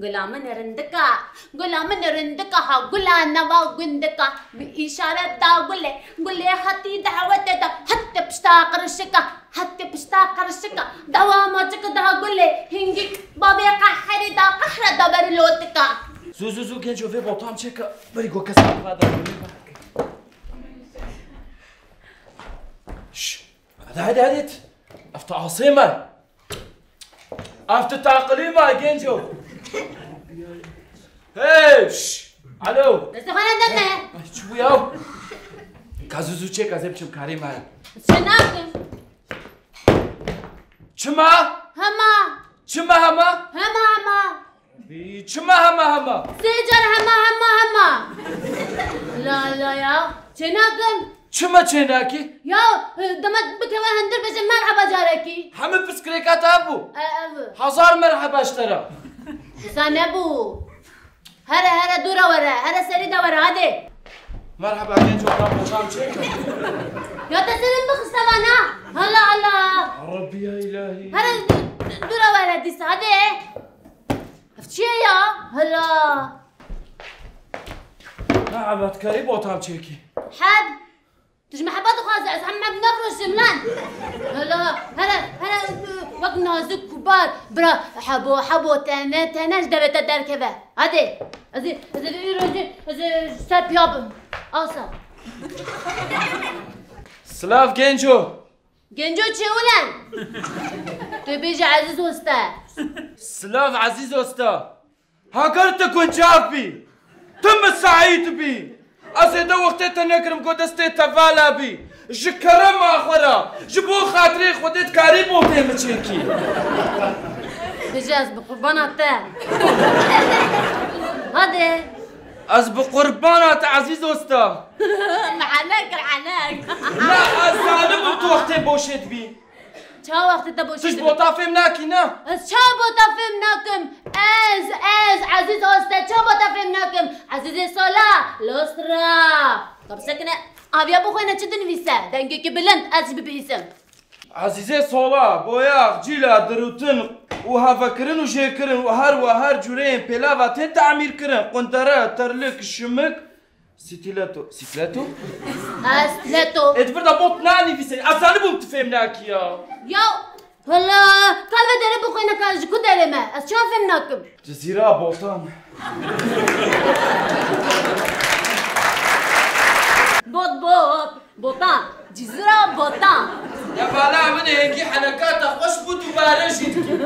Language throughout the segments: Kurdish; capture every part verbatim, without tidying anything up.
Gula min rindika, gula min rindika ha, gula nava gundika. Bi îşaret da gulê, gulê hatî dawetê da, hette pişta qirişika, hette pişta qirişika. Dawa maçik da gulê, hingik babê qeherî da qehre da ber lotika. Zû, zû, zû, genco vê botam çêke, berî go kes xwe da. Şş, hadi, hadi, hadi. Ev tu asê me. Ev tu taqilî me, genco. Hey, şş. Alo. Destê xwe nedeme. Ay, çi bû ya? Ka zû zû çêke, ez ê biçim karê me. Çi nakim? Çima? Hema. Çima hema? Hema, hema. Çima hema hema? Sê car hema, hema, hema. La, la ya. Çênakim. Çima çênakî? Ya, dema bikeve hundir bêje merheba carekî. Hemî pirsgirêka te bû. E, ev. Hezar merheba ji te re. Wisa nebû. Here, here, dû re were. Here serî de were, hadi. Merheba genco, tam botam çêke. Ya te serin bixiste vana. Hala, hala. Rabbi ya ilahi. Here dû, dû re were dîsa, hadi. Ev çi ye ya? Hela. Na, ev tu karî botam çêkî. Heb. Tu ji me heba dixwaze, ez hema nafroşim lan. Hela, here, here, wek nazik kubar. Bira, hebo, hebo, tene, tene ji devê te derkeve. Hadi. Ez ê, ez ê vî rojê, ez ê ji ser piya bim. Asa. Silav genco. Genco çi ulen? Tu bêje Ezîz Usta. Silav Ezîz Usta. Heger tu guncav bî, tu misaît bî, ez ê de wextê te negirim ku destê te vala bî. Ji kerema xwe re, ji bo xatirê Xwedê dikarî botê min çêkî. Bêje ez bi qurbana te. Hadi. Ez bi qurbana te Ezîz Usta. Mehene kir, mehene. Na, ez zanim im tu wextê boşê dibî. Ça wextê te boşî Tu ji dibe? Bota fêm nakî, ne? Ez ça bota fêm nakim? Ez, ez, Ezîz Oste, ça bota fêm nakim? Ezîzê Sola, Lostra. Ka bisekine, aviya bixwêne çi dinivîse? Dengekî bilind, ez jî bibihîsim. Ezîzê Sola, boyax, cîla, dirûtin û hevekirin û jêkirin û her we her cûreyên pêlava tên temîrkirin. Qundere, terlik, şimik, Stiletto. Stiletto? Ha, stiletto. Ê, di vir de bot nanivîse. Ez zanibûm tu fêm nakî ya. Ya, wela, ka vê derê bixwêne ka ji ku derê me? Ez çawa fêm nakim? Cizîra Botan. Bot, bot. Botan. Cizîra Botan. Ya bala min ê hêgî heneka te xweş bû dubare jî dikî.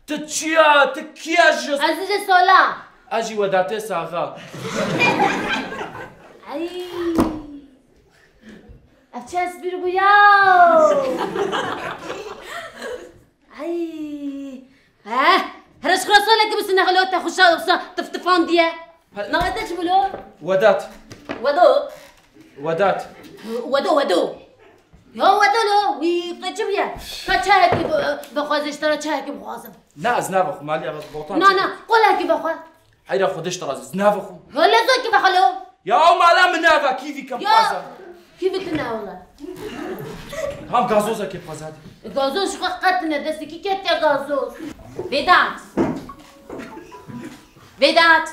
Tu çi ya? Tu kî ya ji Ez ji Sola. Ez jî Wedatê Saxa. Ay. Ev çi espîr bû ya? Ay. He? Here ji xwe solekî bisine xelo te xuşa xuşa tiftifandiye. He. Navê te çi bû lo? Wedat. Wedo. Wedat. Wedo, Wedo. Ya Wedo lo, wî qe çi bûye? Ka çayekî bi-, bixwaze ji te re çayekî bixwazim. Na, ez navexwim, Aliya, ez botan Na, çekim. Na, qolekî vexwe. Heyra Xwedê ji te razî, ez navexwim. Ya lezokî vexwe lo. Ya ew mala min nava, kîvî kem Ya, xwaza. Kîvî tu ne wela. Tam gazozekê xwaza dî. E, gazoz ji xwe qet ne, destekî ketiye gazoz. Vedat. Vedat.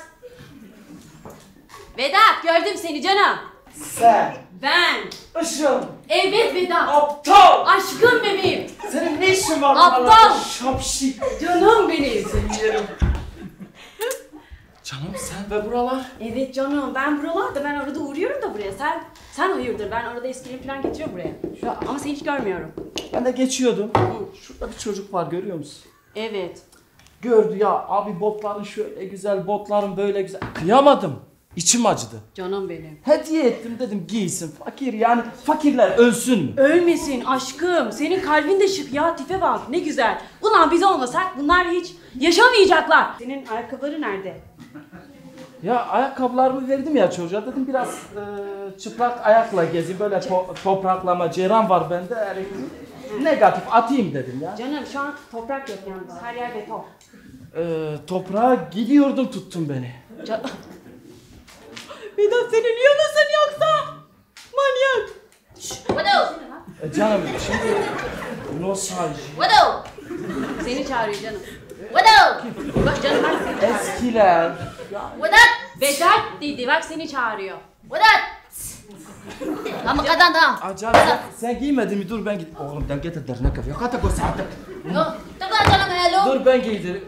Vedat, gördüm seni canım. Sen. Ben. Işıl. Evet Vedat. Aptal. Aşkım benim. Senin ne işin var Aptal. Buralarda? Şapşik. Canım benim. Seni yerim. Canım sen ve buralar. Evet canım, ben buralarda, ben arada uğruyorum da buraya. Sen, sen hayırdır? Ben arada eskilerimi falan getiriyorum buraya. Ya. Ama seni hiç görmüyorum. Ben de geçiyordum. Hı. Şurada bir çocuk var, görüyor musun? Evet. Gördü ya, abi botların şöyle güzel, botların böyle güzel. Kıyamadım. İçim acıdı. Canım benim. Hediye ettim, dedim giysin. Fakir yani, fakirler ölsün mü? Ölmesin aşkım. Senin kalbin de şık ya. Tipe bak, ne güzel. Ulan biz olmasak bunlar hiç yaşamayacaklar. Senin ayakkabıların nerede? Ya ayakkabılarımı verdim ya çocuğa. Dedim biraz, e, çıplak ayakla gezeyim. Böyle to- topraklama, ceyran var bende. Yani negatif atayım dedim ya. Canım şu an toprak yok yalnız. Her yer beton. Ee, toprağa gidiyordum, tuttun beni. Ca- Vedat, senin yanındasın yoksa? Manyak. Şş, Vedat. E, canım, şimdi nostalji. Vedat. Seni çağırıyor canım. Vedat. Bak Vedat! Vedat dedi, bak seni çağırıyor. Vedat! Lan bu kadar da. Acaba sen, sen giymedin mi? Dur ben git. Oğlum dengete dernek ya. Kata go saatte. Yok. Tabii canım hello. Dur ben giydim.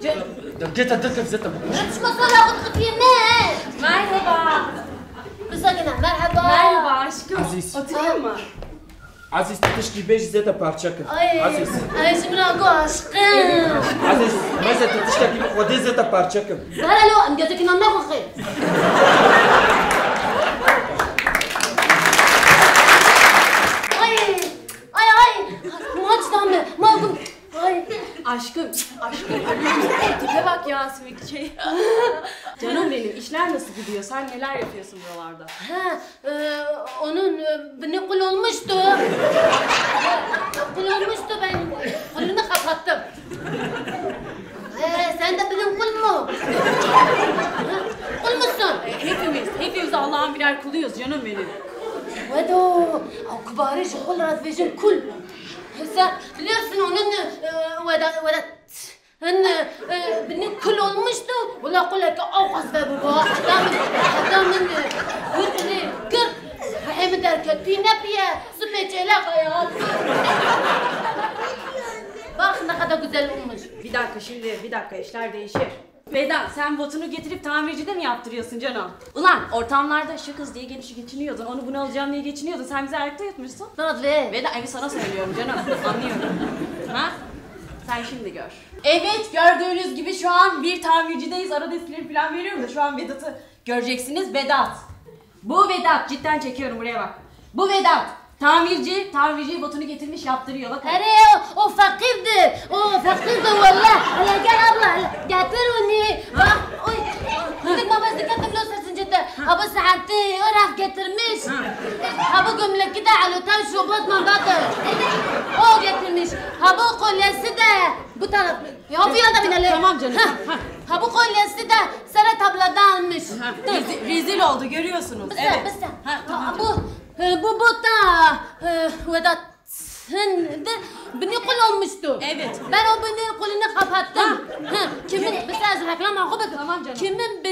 Dengete dernek zaten. Çıkma sana kıt kıt yeme. Merhaba. Bize gene merhaba. Merhaba aşkım. Aziz. Oturayım mı? Aziz, tu tişkî bêjî zêde parçe kim. Ay, Aziz. Ay, ji min re got aşkım. Aziz, meze tu tiştekî bi xwedê zêde parçe kim. Zara lo, em gezekî nan naxwe xê. Ay, ay, ay. Maç da me, ma gum. Ay. Aşkım, aşkım, ölüyorum. Tipe bak ya, Sümük şey. Canım benim, işler nasıl gidiyor? Sen neler yapıyorsun buralarda? Ha, Ee, onun e, bini kul olmuştu. Kul olmuştu, ben kulünü kapattım. Ee, sen de bilin kul mu? Kul musun? E, hepimiz, hepimiz Allah'ın birer kuluyuz canım benim. Wedo, o kibarî ji kul re dibêjin kul. Sen biliyorsun onun e, Vedat, Vedat Hin, e, bini kul olmuştu. Wala kuleke ew qas vebiba. Heta min, heta min, e, hurdinê kir. Rihê min derket. Tî nepiye. Sipê çêleka ya. Bak ne kadar güzel olmuş. Bir dakika şimdi, bir dakika, işler değişir. Vedat, sen botunu getirip tamircide mi yaptırıyorsun canım? Ulan ortamlarda şu kız diye gelişi geçiniyordun, onu bunu alacağım diye geçiniyordun. Sen bizi ayakta yutmuşsun. Nazlı. Vedat, evi sana söylüyorum canım. Anlıyorum. Ha? Sen şimdi gör. Evet, gördüğünüz gibi şu an bir tamircideyiz. Arada eskileri falan veriyorum da şu an Vedat'ı göreceksiniz. Vedat. Bu Vedat. Cidden çekiyorum, buraya bak. Bu Vedat. Tamirci, tamirci botunu getirmiş, yaptırıyor. Bakın. Erê, o, o feqîrdi. O feqîrdi wallah. Hele gel abla, hele getir onu. Bak, oy. Dedim baba, dikkat et, lo sesini ciddi. Ha, bu saati o raf getirmiş. Ha, bu gömleki de Alo Taş robot mandadır. O getirmiş. Ha, bu kolyesi de bu taraf. Ya bu yanda binelim. Tamam canım. Ha. Ha, bu kolyesi de sana tabladan almış. Ha, rezi- rezil oldu, görüyorsunuz. Bısa, Evet. bısa. Ha, tamam. Ha, bu, e, bu bot da, e, Vedat. Sen de bini kul olmuştu. Evet. Ben o bini kulünü kapattım. Ha. Ha, kimin? Bısa, reklam hakkı bakın. Tamam canım. Kimin